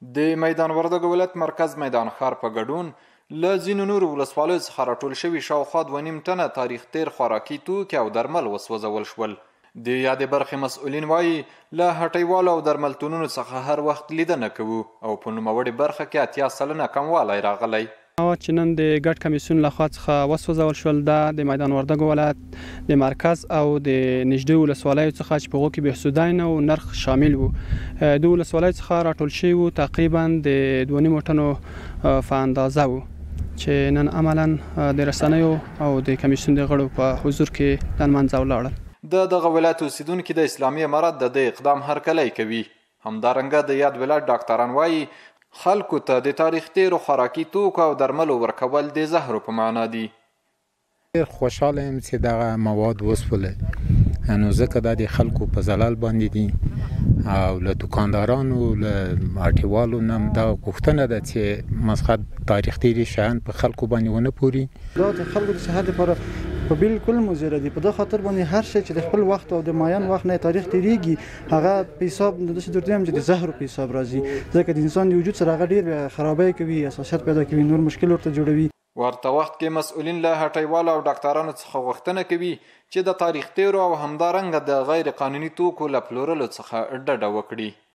د میدان وردګو ولایت مرکز میدان ښار په ګډون له ځینو نورو ولسوالیو څخه راټول شوي شاوخوا 2.5 ټنه تاریخ تېر خوراکي توکي او درمل وسوځول شول. د یادې برخې مسؤلین وايي، له هټۍوالو او درملتونونو څخه هر وخت لیدنه کوو او په نوموړې برخه کې 80% کموالی راغلی. مواد چې نن د ګډ کمیسیون له خوا څخه وسوځول شول دا د میدان وردګو ولایت د مرکز او د نږدې ولسوالیو څخه چې په هغو کې بهسودین او نرخ شامل وو د ولسوالیو څخه راټول شوي وو، تقریبا د 2.5 ټنو په اندازه وو چې نن عملا د رسنیو او د کمیسیون د غړو په حضور کې له منځه ولاړل. د دغه ولایت اوسېدونکي د اسلامي امارت د دې اقدام هرکلی کوي. همدارنګه د یاد ولایت ډاکتران وايي، خلکو ته د تاریخ تېرو خوراکي توکو او درملو ورکول د زهرو په معنا دي. ډېر خوشحاله یم چې دغه مواد وسول، نو ځکه دا د خلکو په زلال باندې دي او له دکاندارانو له هټیوالو نه هم دا غوښتنه ده چې مسخد تاریخ تېري شیان په خلکو باندې ونه پوري. دا د خلکو د صحت لپاره په بالکل مضر دي، په دا خاطر باندې هر شی چې د خپل وخت او د معین وخت نه تاریخ تیریږي هغه په حساب داسې درته وایم چې د زهرو په حساب راځي، ځکه د انسان د وجود سره هغه ډیر خرابی کوي، حساسیت پیدا کوي، نور مشکل ورته جوړوي. ورته وخت کې مسؤلین له هټۍوالو او ډاکترانو څخه غوښتنه کوي چې د تاریخ تېرو او همدارنګه د غیر قانوني توکو له پلورلو څخه ډډه وکړي.